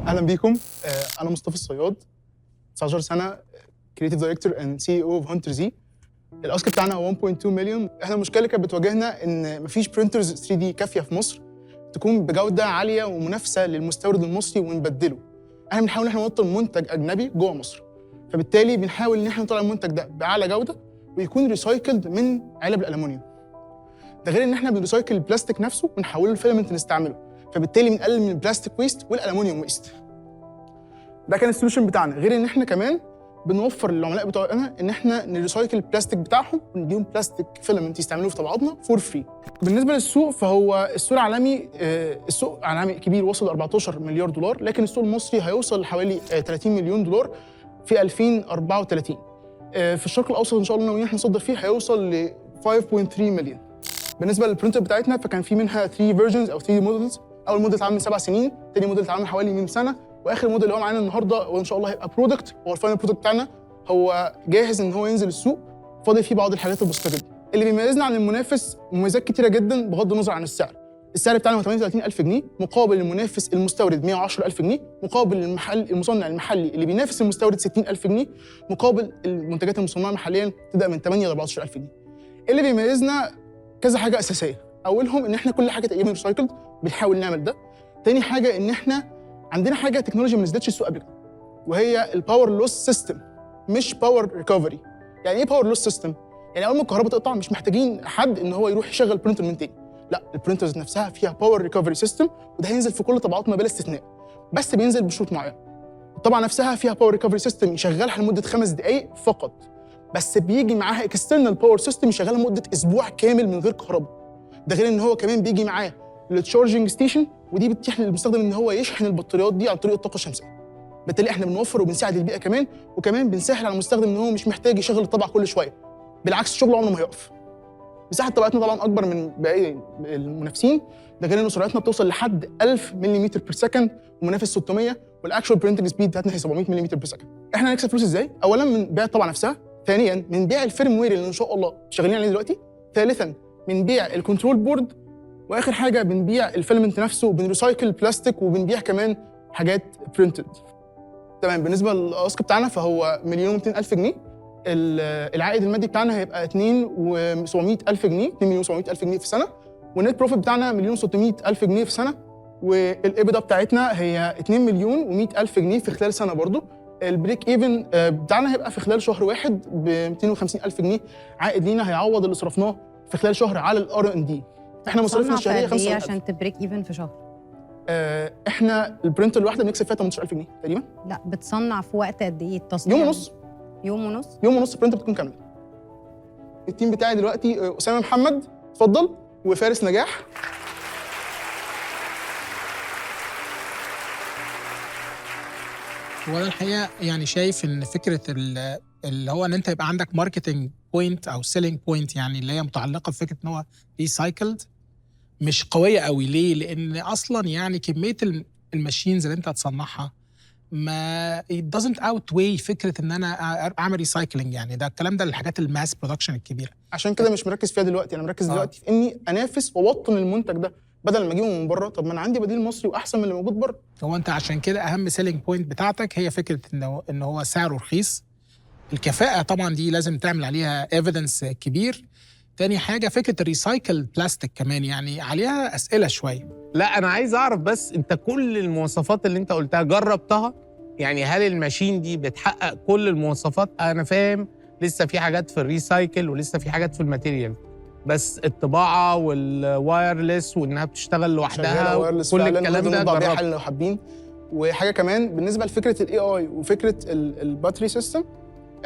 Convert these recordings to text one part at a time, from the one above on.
اهلا بيكم. انا مصطفى الصياد، 19 سنه، creative director and CEO of Hunter Z. ال ask بتاعنا هو 1.2 مليون. احنا المشكلة اللي كانت بتواجهنا ان مفيش printers 3D كافيه في مصر تكون بجوده عالية ومنافسه للمستورد المصري ونبدله. احنا بنحاول ان احنا نوطن منتج اجنبي جوه مصر، فبالتالي بنحاول ان احنا نطلع المنتج ده باعلى جوده ويكون recycled من علب الالومنيوم. ده غير ان احنا بن recycle البلاستيك نفسه ونحوله ل filament نستعمله، فبالتالي بنقلل من ال plastic waste والالومنيوم waste. ده كان ال solution بتاعنا، غير ان احنا كمان بنوفر للعملاء بتوعنا ان احنا ن recycle البلاستيك بتاعهم ونديهم plastic filament يستعملوه في طبعاتنا for free. بالنسبة للسوق، فهو السوق العالمي، السوق العالمي كبير، وصل 14 مليار دولار، لكن السوق المصري هيوصل لحوالي 30 مليون دولار في 2034. في الشرق الاوسط ان شاء الله ناويين احنا نصدر فيه، هيوصل ل 5.3 مليون. بالنسبة لل printer بتاعتنا، فكان في منها 3 versions او 3 models. اول موديل اتعمل من 7 سنين، تاني موديل اتعمل حوالي من سنه، واخر موديل اللي هو معانا النهارده وان شاء الله هيبقى product، هو ال final product بتاعنا، هو جاهز ان هو ينزل السوق، فاضل فيه بعض الحاجات البسيطة جدا. اللي بيميزنا عن المنافس مميزات كتيرة جدا بغض النظر عن السعر. السعر بتاعنا هو 38000 جنيه مقابل المنافس المستورد 110000 جنيه، مقابل المحل المصنع المحلي اللي بينافس المستورد 60000 جنيه، مقابل المنتجات المصنعة محليا تبدا من 8 ل 14000 جنيه. اللي بيميزنا كذا حاجة اساسيه، اولهم ان احنا كل حاجة تقريبا recycled، بنحاول نعمل ده. تاني حاجة ان احنا عندنا حاجة تكنولوجيا ما نزلتش السوق قبل كده، وهي ال power loss system مش power recovery. يعني ايه power loss system؟ يعني اول ما الكهرباء تقطع مش محتاجين حد ان هو يروح يشغل printer من تاني، لا، ال printers نفسها فيها power recovery system، وده هينزل في كل طبعاتنا بلا استثناء، بس بينزل بشروط معينه. الطبعة نفسها فيها power recovery system يشغلها لمدة 5 دقائق فقط، بس بيجي معاها external power system يشغلها لمدة اسبوع كامل من غير كهرباء. ده غير ان هو كمان بيجي معاه ال charging station، ودي بتتيح للمستخدم ان هو يشحن البطاريات دي عن طريق الطاقة الشمسيه. بالتالي احنا بنوفر وبنساعد البيئة كمان، وكمان بنسهل على المستخدم ان هو مش محتاج يشغل الطابعه كل شويه، بالعكس شغله عمره ما هيقف. مساحة طباعتنا طبعا اكبر من باقي المنافسين، ده غير ان سرعتنا بتوصل لحد 1000 ملم per second ومنافس 600، وال actual printing speed بتاعتنا هي 700 ملم per second. احنا هنكسب فلوس ازاي؟ اولا من بيع الطابعه نفسها، ثانيا من بيع ال firmware اللي ان شاء الله شغالين عليه دلوقتي، ثالثا من بيع ال control board، واخر حاجة بنبيع ال filament نفسه، وبن recycle بلاستيك، وبنبيع كمان حاجات printed. تمام، بالنسبة لل ask بتاعنا فهو مليون و الف جنيه. العائد المادي بتاعنا هيبقى 2 و700 الف جنيه، 2 مليون و700 الف جنيه في سنه، وال net profit بتاعنا مليون و600 الف جنيه في سنه، وال EBITDA بتاعتنا هي 2 مليون و100 الف جنيه في خلال سنة برضو. ال break even بتاعنا هيبقى في خلال شهر واحد ب 250 الف جنيه عائد لينا، هيعوض اللي صرفناه في خلال شهر على ال R&D. احنا مصاريفنا تصنع في الشهرية قد ايه 75,000. عشان ت break even في شهر؟ احنا ال printer الواحدة بنكسب فيها 18000 جنيه تقريبا. لا، بتصنع في وقت قد ايه التصنيع؟ يوم ونص. يوم ونص؟ يوم ونص printer بتكون كامله. ال team بتاعي دلوقتي اسامة محمد، اتفضل، وفارس نجاح. هو انا الحقيقة يعني شايف ان فكرة اللي هو ان انت يبقى عندك marketing point او selling point، يعني اللي هي متعلقه بفكره ان هو recycled، مش قوية قوي. ليه؟ لان اصلا يعني كمية ال machines اللي انت هتصنعها ما it doesn't outweigh فكرة ان انا اعمل recycling. يعني ده الكلام ده للحاجات ال mass production الكبيره. عشان كده مش مركز فيها دلوقتي، انا مركز دلوقتي في اني انافس واوطن المنتج ده، بدل ما اجيبه من بره، طب ما انا عندي بديل مصري واحسن من اللي موجود بره. هو انت عشان كده اهم selling point بتاعتك هي فكرة ان هو سعره رخيص. الكفاءة طبعا دي لازم تعمل عليها evidence كبير. تاني حاجة فكرة ال recycle plastic كمان يعني عليها اسئلة شويه. لا، انا عايز اعرف بس انت كل المواصفات اللي انت قلتها جربتها؟ يعني هل ال machine دي بتحقق كل المواصفات؟ انا فاهم لسه في حاجات في ال recycle ولسه في حاجات في ال material، بس الطباعة وال wireless وانها بتشتغل لوحدها، شغالة wireless كل فعلا. الكلام ده نطبع بيها جربت؟ حالا لو حابين. وحاجه كمان بالنسبة لفكرة ال AI وفكره ال battery system،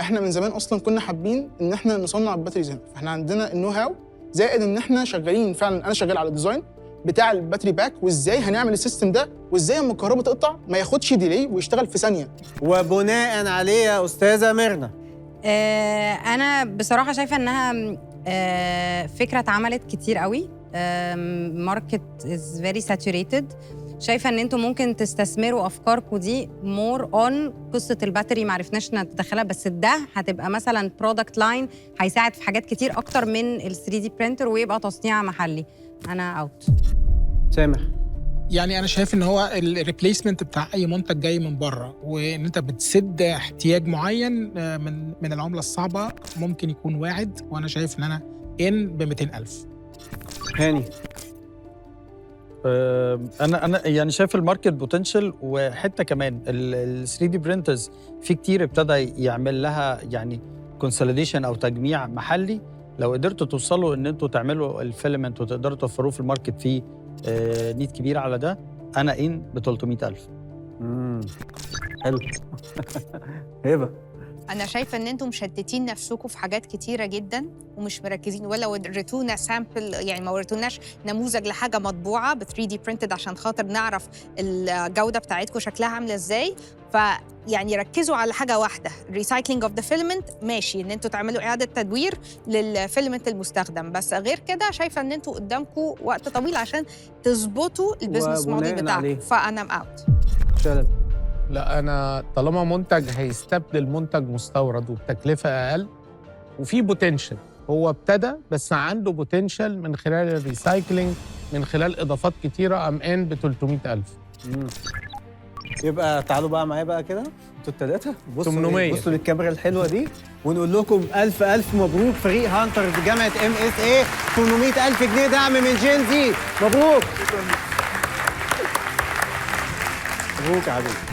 احنا من زمان اصلا كنا حابين ان احنا نصنع ال batteries هنا، فاحنا عندنا ال know how، زائد ان احنا شغالين فعلا، انا شغال على ال design بتاع ال battery pack وازاي هنعمل ال system ده، وازاي اما الكهرباء تقطع ما ياخدش delay ويشتغل في ثانيه. وبناء عليه يا استاذه ميرنا. انا بصراحة شايفه انها فكرة اتعملت كتير قوي، market is very saturated. شايفه ان انتم ممكن تستثمروا افكاركم دي more on قصة ال battery، ما عرفناش ندخلها، بس ده هتبقى مثلا product line هيساعد في حاجات كتير اكتر من ال 3D printer ويبقى تصنيع محلي. انا out. سامح. يعني انا شايف ان هو ال replacement بتاع اي منتج جاي من بره، وان انت بتسد احتياج معين من العملة الصعبه، ممكن يكون واعد، وانا شايف ان انا in ب 200,000. هاني. انا يعني شايف ال market potential، وحتة كمان ال 3D printers في كتير ابتدى يعمل لها يعني consolidation او تجميع محلي. لو قدرتوا توصلوا ان انتوا تعملوا ال filament وتقدروا توفروه في ال market، فيه need كبير على ده. انا in ب 300,000. حلو. هبه. انا شايفه ان انتم مشتتين نفسكم في حاجات كتيرة جدا ومش مركزين، ولا وريتونا sample، يعني ما وريتوناش نموذج لحاجة مطبوعة ب 3D printed عشان خاطر نعرف الجودة بتاعتكم شكلها عامله ازاي. فيعني ركزوا على حاجة واحده، recycling of the filament، ماشي ان انتوا تعملوا اعاده تدوير لل filament المستخدم، بس غير كده شايفه ان انتوا قدامكم وقت طويل عشان تظبطوا ال business model وبناءً بتاعكم. عليه. فانا out. شلبي. لا، انا طالما منتج هيستبدل منتج مستورد وبتكلفه اقل وفي potential، هو ابتدى بس عنده potential من خلال ال recycling، من خلال اضافات كتيره، I'm in ب 300,000. يبقى تعالوا بقى معايا بقى كده انتوا الثلاثه، بصوا. 800. بصوا للكاميرا الحلوة دي ونقول لكم الف الف مبروك فريق هانترز جامعه MSA، 800,000 جنيه دعم من GenZ. مبروك، مبروك يا حبيبي.